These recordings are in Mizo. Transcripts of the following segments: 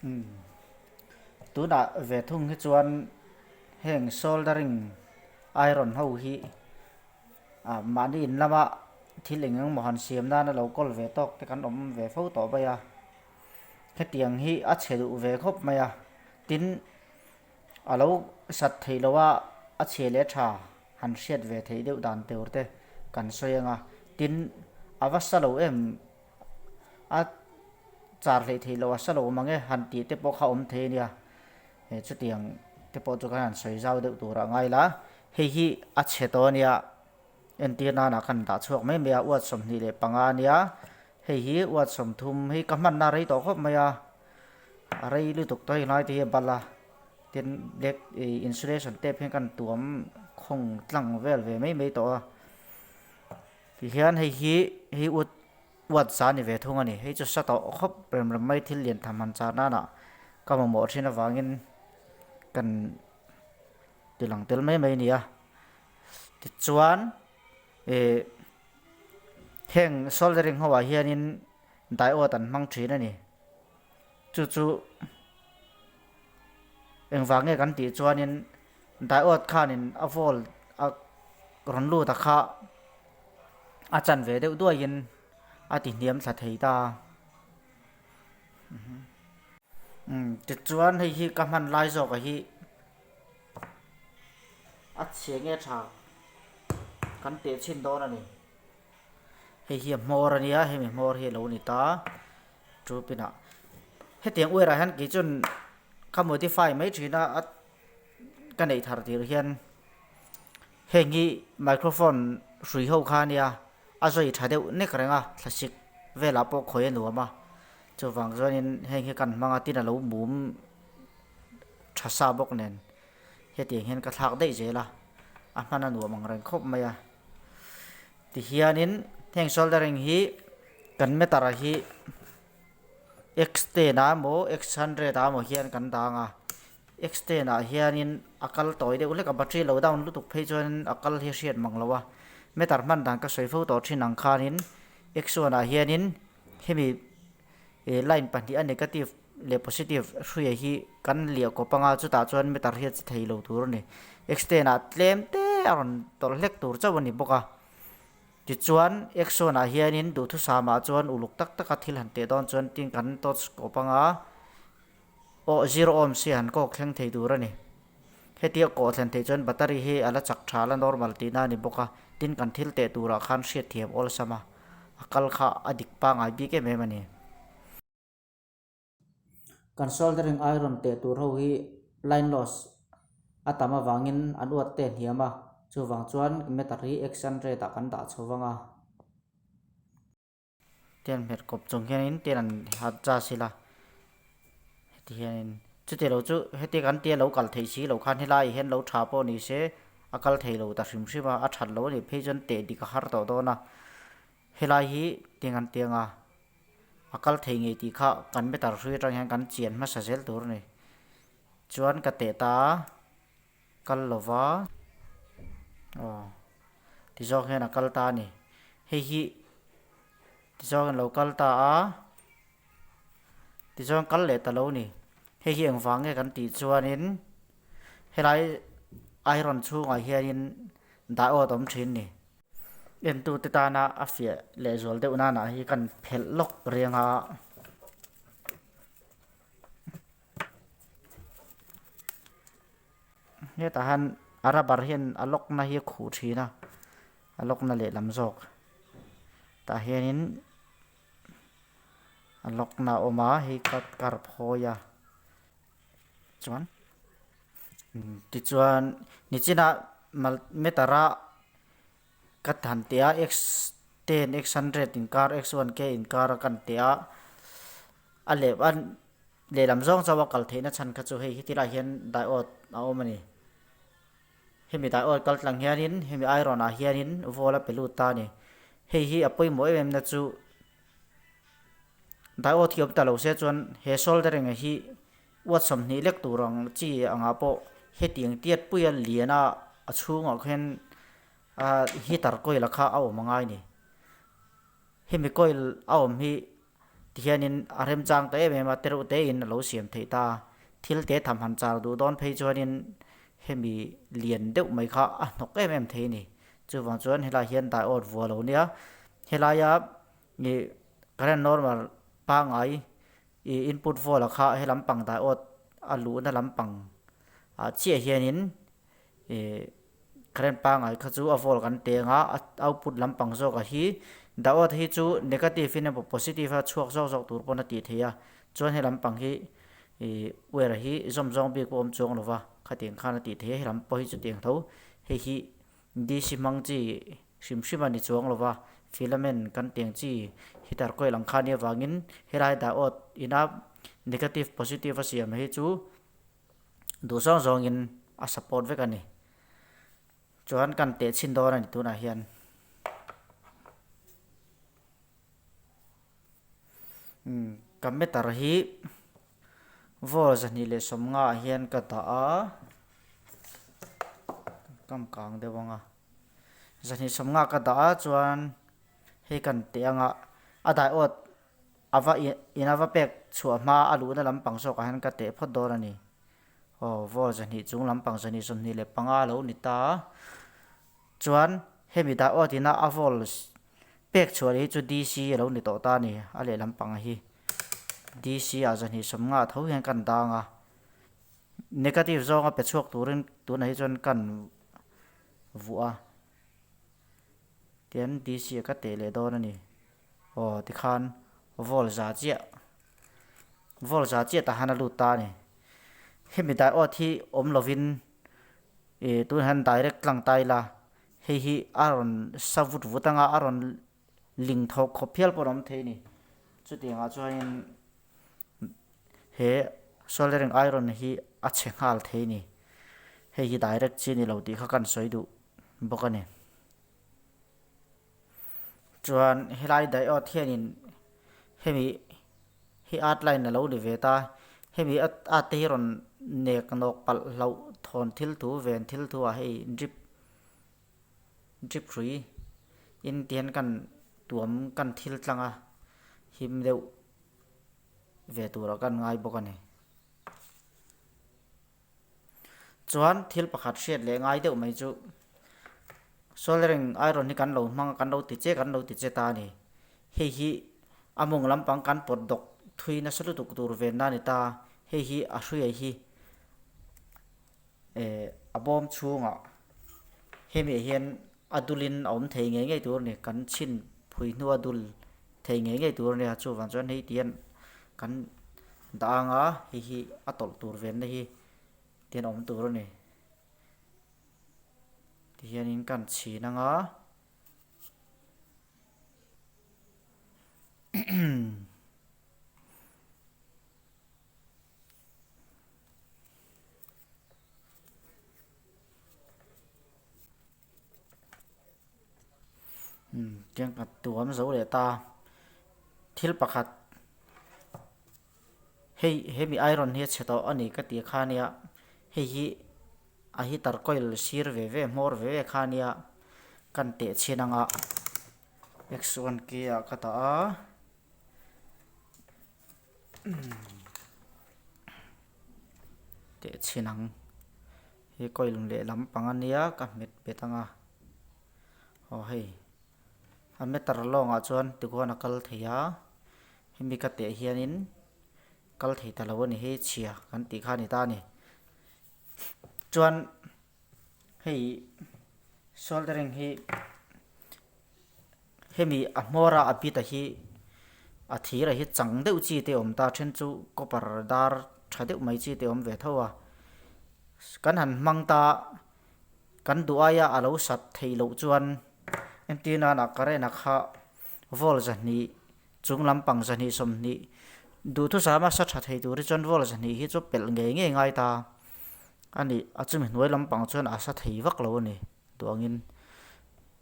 Umm tunah ve thung hi chuan heng soldering iron ho hi ah mahni in lama thil eng eng emaw han siam nana lo kawl ve tawk te kan awm ve fo tawh mai a hetiang hi a chhe duh ve khawp mai a tin a lo sat theih loh a a chhe leh tha han hriat ve theih deuh dan tur te kan sawi ang a tin a va sa lo em a char hleih theih loh a sa lo mang e han tih te pawh kha awm thei a nia he chutiang te pawh chu kan han sawi zau deuh tur ah ngai la hei hi a chhe tawh a nia entir nana kan dah chhuak mai mai a uat 25 a nia hei hi uat 30 hei ka hmanna a rei tawh khawp mai a a rei lutuk tawh hei hnai te hi a bal a tin black ih insulation tape hian kan tuam khawng tlang vel ve mai mai tawh a. Tihian hei hi hei ut uat za ni ve thung a ni. Hei chu sa tawh khawp rem rem mai thil lian tham han char nana ka mamawh thin avangin kan ti lang tel mai mai a ni a. Tichuan ih heng soldering ho ah hianin diode an hmang thin a ni. Chu chu engvang nge kan tih chuanin diode khanin a volt a rawn lut a kha a chan ve deuh duaiin a ti hniam thla thei ta umm tichuan hei hi ka hman lai zawk a hi a chhia nge tha kan teh chhin dawn a ni. Hei hi a hmawr a nia hemi hmawr hi a lo ni ta chu pinah hetiang uairah hian kei chuan ka modify mai thin a a ka neih thar tir hian heng hi microphone hrui ho kha a nia a zawi tha deuh nek reng a thlasik velah pawh khawi a nuam a chuvang chuanin heng hi kan hmang a tin a lo mum tha sa bawk nen hetiang hian ka thlak daih zel a a hman a nuam ang reng khawp mai a. Tihianin heng soldering hi kan meter ah hi x ten ah emaw x hundred ah emaw hian kan dang a x ten ah hianin a kal tawi deuh hlek a battery lo down lutuk phei chuanin a kal hi a hriat mang lo a meter hman dan ka sawi fo tawh thin ang khanin x one ah hianin hemi ih line pahnih a negative leh positive hruia hi kan liah kawp anga chutah chuan meter hi a che thei lo tur a ni x ten ah tlem te a rawn tawlh hlek tur chauh a ni bawk a tichuan x one ah hianin duhthusam ah chuan uluk tak tak a thil han teh dawn chuan tin kan touch kawp anga aw zero ohms hi han kawk thleng thei tur a ni heti a kawh thlen theih chuan battery hi a la chak tha la normal tihna a ni bawk a tin kan thil teh turah khan hriatthiam awlsam a a kal kha a dik pangngai bik em em a ni. Kan soldering iron teh tur ho hi line loss a tam avangin an uat te hniam a, chuvang chuan meter hi x hundred ah kan dah chho vang a. Tian hmet kawp chung hianin tian an hat charge ila heti hianin chuti lo chu heti kan tia lo kal theih si loh khan helaiah hian lo tha pawh ni se a kal thei lo ta hrim hrim a, a that lo a nih phei chuan teh dik a har tawh dawn a, helai hi tiang an tiang a. A kal thei ngei tih kha kan meter hrui atang hian kan chian hmasa zel tur a ni. Chuan ka teh ta a, kal lo va, aw ti zawk hian a kal ta a ni. Hei hi ti zawk hian a lo kal ta a, tichuan kal leh ta lo a ni. Hei hi engvang nge kan tih chuanin helai iron chhungah hianin diode a awm thin a ni. Entute tana a fiah leh zual deuh nana hi kan phelh lawk riang a. Hetah hian a rubber hian a lock na hi a khuh thin a, a lock na lehlam zawk tah hianin a lock na a awm a hei ka kar phawi a chuan tichuan nichina meter a. Ka han teh a x ten x hundred inkar x one k inkar a kan teh a a leh a lehlam zawng chauh a kal theihna chhan kha chu hei heti lai hian diode a awm a ni hemi diode kal tlang hianin hemi iron ah hianin volt a pe lut ta a ni hei hi a pawimawh em em na chu diode hi awm ta lo se chuan he soldering hi Uat 20 lek tur ang chi angah pawh hetiang tiat puia lian a a chhungah khian ah heater coil a kha a awm angai a ni. Hemi coil a awm hi Tihianin a remchang ta em em a, tereuh tein a lo siam theih ta. Thil te tham han char duh dawn phei chuanin hemi lian deuh mai kha a hnawk em em thei a ni. Chuvang chuan helai hian diode vua lo nia. Helaia ih current normal pangngai ih input volt ah kha he lampang diode a luhna lampang ah chiah hianin ih current pangngai kha chu a volt kan teng a, a output lampang zawkah hi diode hi chu negative in emaw positive a chhuak zawk zawk tur pawn a tih theih a, chuan he lampang hi ih wire hi zawm zawng bik pawh a awm chuang lo va, khatiang khan a tih theih a, he lam pawh hi chutiang tho hei hi DC hmang chi hrim hrim a ni chuang lo va, filament kan tiang chi heater coil ang kha nia vangin helai diode ina negative positive a siam hi chu duh zawng zawngin a support vek a ni. Chuan kan teh chhin dawn a ni tunah hian. Ka meter hi Vawl 250 ah hian ka dah a, kam kang deuh ang a, 250 ka dah a chuan hei kan teh ang a, a daiawt a va in a va pek chhuah hma a luhna lampang zawkah hian ka teh phawt dawn a ni. Aw vawl 200 chung lampang 225 a lo ni ta a, chuan hemi daiawt ina a vawl Pek chhuah leh hi chu DC a lo ni tawh ta a ni, a lehlam pang hi DC ah 250 tho hian kan dang a, negative zawnga pe chhuak turin tunah hi chuan kan vuah a, tian DC ah ka teh leh dawn a ni, aw tikhan volt za chiah, volt za chiah tah hian a lut ta a ni, hemi diode hi awm lovin ih tunah hian direct tlang ta ila. Hei hi a rawn sa vut vut anga a rawn ling thawk khawp hial pawh a awm thei a ni. Chutiangah chuanin he soldering iron hi a chhe nghal thei a ni. Hei hi direct chi a ni lo tih kha kan sawi duh bawk a ni. Chuan helai diode hianin hemi hi art line a lo ni ve ta, hemi art te hi rawn nek nawk palh hlauh thawn thil thu ven thil thu ah hei drip drip hrui in ti hian kan tuam kan thil tlang a him deuh ve turah kan ngai bawk a ni. Chuan thil pakhat hriat leh ngai deuh mai chu soldering iron hi kan lo hmang a kan lo ti che kan lo ti che ta a ni. Hei hi a mawng lampang kan pawt dawk thui nasa lutuk tur venna a ni ta. Hei hi a hruai hi eh a bawm chhungah hemi ah hian a dulin a awm thei ngei ngei tur a ni. Kan chhin phui hnua dul thei ngei ngei tur a nia chuvang chuan hei tihian kan dah ang a hei hi a tawlh tur venna hi tihian a awm tur a ni tihianin kan chhin ang a. Tiang ka tuam zo leh ta thil pakhat hei hemi iron hi a chhe tawh a ni ka tih kha ania hei hi a heater coil sir ve ve hmawr ve ve kha ania kan teh chhin anga x one k ah ka dah a. Teh chhin ang. Hi coil lehlam pang a nia ka hmet bet ang a. Aw hei a meter lawngah chuan tikhuan a kal thei a. Hemi ka teh hianin kal thei ta lo a ni hei chhia kan tih kha a ni ta a ni. Chuan hei soldering hi hemi a hmawr a a bit a hi a thir a hi chang deuh chi te awm ta then chu copper dar tha deuh mai chi te awm ve tho a kan han hmang ta kan duh aia a lo sat theih loh chuan entir nana current a kha volt 200 chung lampang 220 duhthusam a sa tha thei tur hi chuan volt 200 hi chu pelh ngei ngei ngai ta a ni a chumi hnuai lampang chuan a sa thei vak lo a ni. Tuangin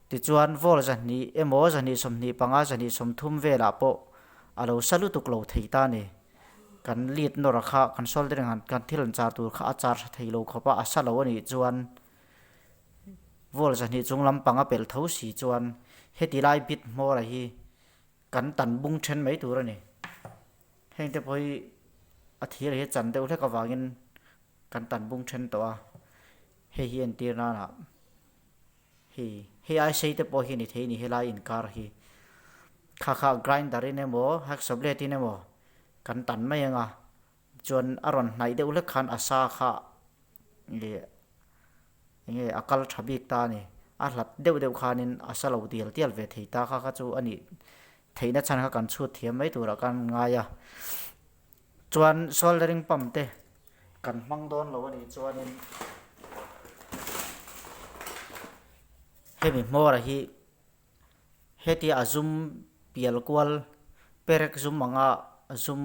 tichuan volt 200 emaw 225 230 velah pawh a lo sa lutuk lo thei ta a ni. Kan lead nawr kha kan soldering han kan thil han char tur kha a char tha thei lo khawp a, a sa lo a nih chuan volt 200 chung lampang a pelh tho si chuan heti lai bit hmawra hi kan tan bung then mai tur a ni. Heng te pawh hi a thir hi a chan deuh hlek avangin kan tan bung then tawh a, hei hi entir nanah hei hei ai sei te pawh hi a ni thei a ni helai inkar hi. Kha kha grinder in emaw hacksaw blade in emaw kan tan mai ang a, chuan a rawn hnaih deuh hlek khan a sa kha ih enge a kal tha bik ta a ni. A hlat deuh deuh khanin a sa lo tial tial ve thei ta kha kha chu a nih theihna chhan kha kan chhut thiam mai turah khan ngai a. Chuan soldering pump te kan hmang dawn lo a nih chuanin hemi hmawra hi hetia a zum pial kual perek zum anga zum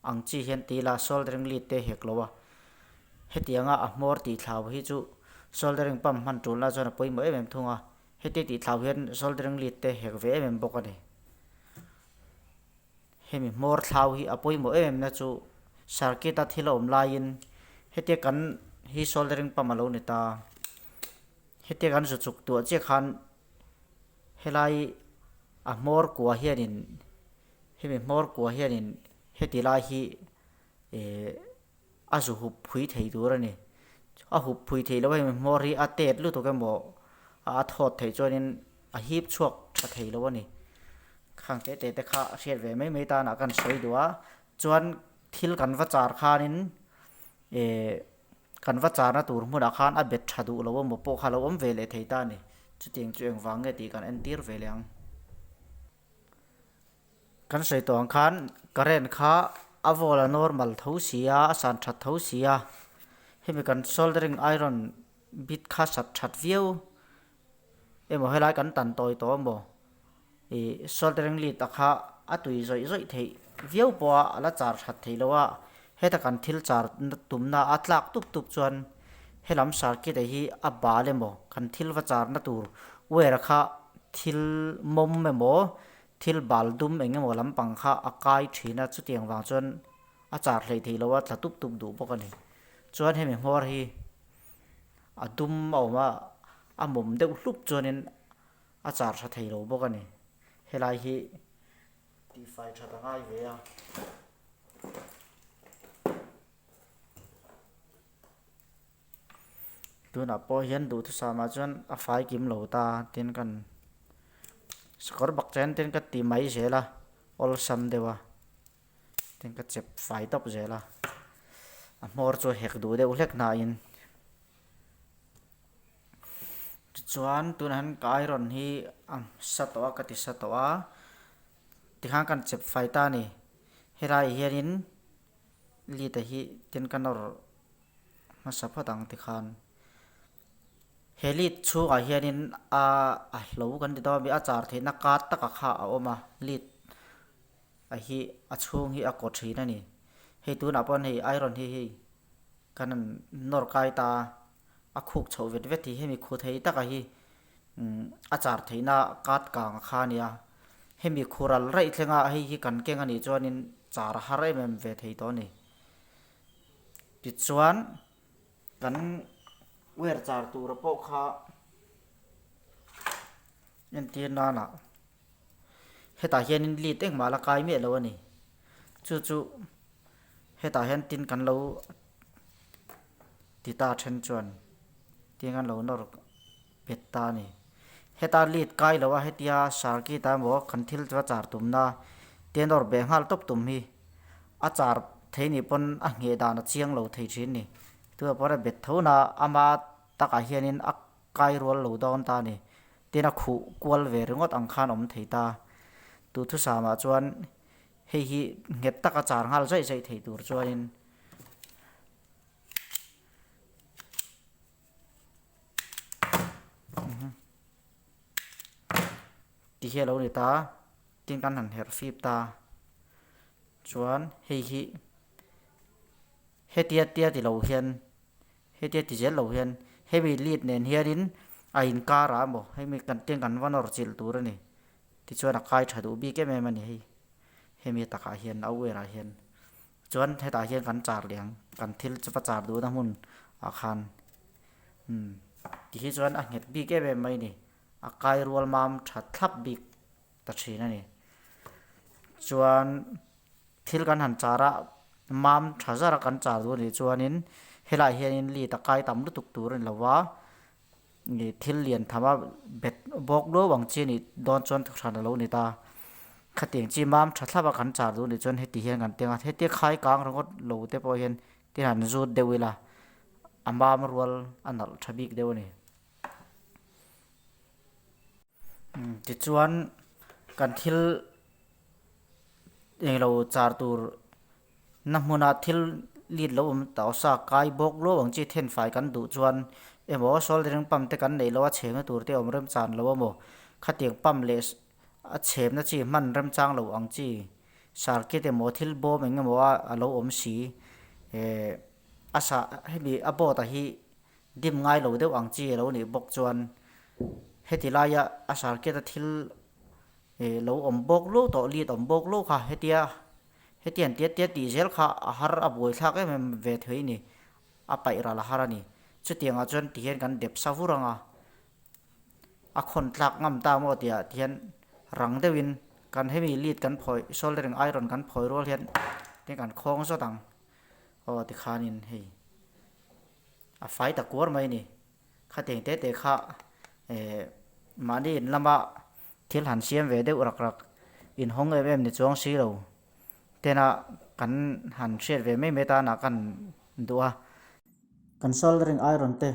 ang chi hian ti ila soldering lead te hek lo a, hetianga a hmawr tih thlau hi chu soldering pump hman tulna chuan a pawimawh em em thung a, hetia tih thlau hian soldering lead te hek ve em em bawk a ni. Hemi hmawr thlau hi a pawimawh em em na chu circuit a thil a awm laiin hetia kan hi soldering pump a lo ni ta, hetia kan zu chuk tuah chiah khan helai a hmawr kua hianin Hemi hmawr kua hianin heti lai hi eh a zu hup phui thei tur a ni. A hup phui thei lo a hemi hmawr hi a tet lutuk emaw a thawt theih chuanin a hip chhuak tha thei lo a ni. Khang te te te kha a hriat ve mai mai tanah kan sawi duh a, chuan thil kan va char khanin eh kan va charna tur hmunah khan a bet tha duh lo emaw pawh kha a lo awm ve leh thei ta a ni. Chutiang chu engvang nge tih kan entir ve leh ang. Kan sawi tawh ang khan current kha a vawl a normal tho si a, a san that tho si a, hemi kan soldering iron bit kha sat that viau emaw helai kan tan tawi tawh emaw ih soldering lead a kha a tui zawih zawih theih viau pawh a a la char that theih loh a, heta kan thil char tumna a tlak tup tup chuan helam circuit ah hi a bal emaw kan thil va charna tur wire kha thil mawm emaw thil bal dum eng emaw lampang kha a kai thin a, chutiang vang chuan a char hleih theih loh a, tla tup tup duh bawk a ni. Chuan hemi hmawr hi a dum a awm a, a mawm deuh hlup chuanin a char tha thei lo bawk a ni. Helai hi tihfai that a ngai ve a. Tunah pawh hian duhthusam ah chuan a fai kim lo ta tin kan sakawr bak chen ten ka ti mai zel a awlsam deuh a tin ka chep fai tawp zel a a hmawr chu a hek duh deuh hlek hnain tichuan tunah hian ka iron hi a sa tawh a ka ti sa tawh a tikhan kan chep fai ta a ni helaiah hianin lead a hi tin ka nawr hmasa phawt ang tikhan he lead chhungah hianin a a hlo kan ti dawn a mi a char theihna card taka kha a awm a lead a hi a chhung hi a kaw thin a ni hei tunah pawh hei iron hi hei kan han nawr kai ta a khuk chhoh vet vet hi hemi khu thei taka hi umm a char theihna card kang kha a nia hemi khu ral raih thlenga hei hi kan keng a nih chuanin char a har em em ve thei tawh a ni. Tichuan kan wire char tura pawh kha entir nana hetah hianin lead engmah la kai miah lo a ni. Chu chu hetah hian tin kan lo ti ta then chuan tin kan lo nawr bet ta a ni. Heta lead kai lo a hetia circuit a emaw kan thil chu a char tumna te nawr beh nghal tawp tum hi a char thei nih pawn a ngheh dan a chiang lo thei thin ni. Tunah pawh a bet tho na ama takah hianin a kai rual lo dawn ta a ni. Tin a khuh kual ve ringawt ang khan awm thei ta. Duhthusam-ah chuan hei hi nghet taka char nghal zaih zaih thei tur chuanin. Ti hi a lo ni ta tin kan han herh fip ta chuan hei hi hetia tia ti lo hian hetia ti zel lo hian hemi lead nen hianin a inkar ah emaw hemi kan tin kan va nawr chilh tur a ni tichuan a kai tha duh bik em em a ni hei hemi takah hian a wire ah hian. Chuan hetah hian kan char leh ang, kan thil chu va char duhna hmun ah khan umm ti hi chuan a nghet bik em em mai a ni, a kai rual mam tha thlap bik ta thin a ni. Chuan. Thil kan han char a, mam tha zar a kan char duh a nih chuanin helaiah hianin lead a kai tam lutuk tur a ni lo va, ih thil lian tham a bet bawk luau ang chi a nih dawn chuan thuhran a lo ni ta. Khatiang chi mam tha thlap a kan char duh a nih chuan heti hian kan teng a, hetia khai kang ringawt lo te pawh hian tin han zut deuh ila a mam rual a nalh tha bik deuh a ni. Tichuan kan thil englo char tur na hmuna thil lit lo awm tawh sa kai bawk luau ang chi thenfai kan duh chuan emaw soldering pump te kan neih loh a chhemna tur te awm remchan lo emaw khatiang pump leh a chhemna chi hman remchang lo ang chi circuit emaw thil bawm eng emaw a alo awm si eh a sa hemi a board ah hi. Dim ngai lo deuh ang chi a lo nih bawk chuan heti laia a circuit a thil ih lo awm bawk luau tawh lead awm bawk luau kha hetia hetiang tiat tiat tih zel kha a har a buaithlak em em ve thei a ni a paih ral a har a ni chutiang ah chuan tihian kan dep sa vur ang a a khawn tlak ngam ta maw tih ah tihian rang deuhin kan hemi lead kan phawi soldering iron kan phawi rual hian tihian kan khawng zawt ang aw tikhanin hei. A fai ta kuar mai a ni. Khatiang te te kha eh mahni in lama thil han siam ve deuh rak rak inhawng em em ni chuang si lo tena kan han hriat ve mai mai tana kan duh a. Kan soldering iron te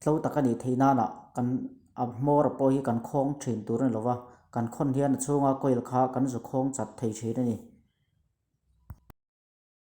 tlo tak a nih theih nana kan a hmawr pawh hi kan khawng thin tur a ni lo va, kan khawn hian a chhunga coil kha kan zu khawng chat thei thin a ni.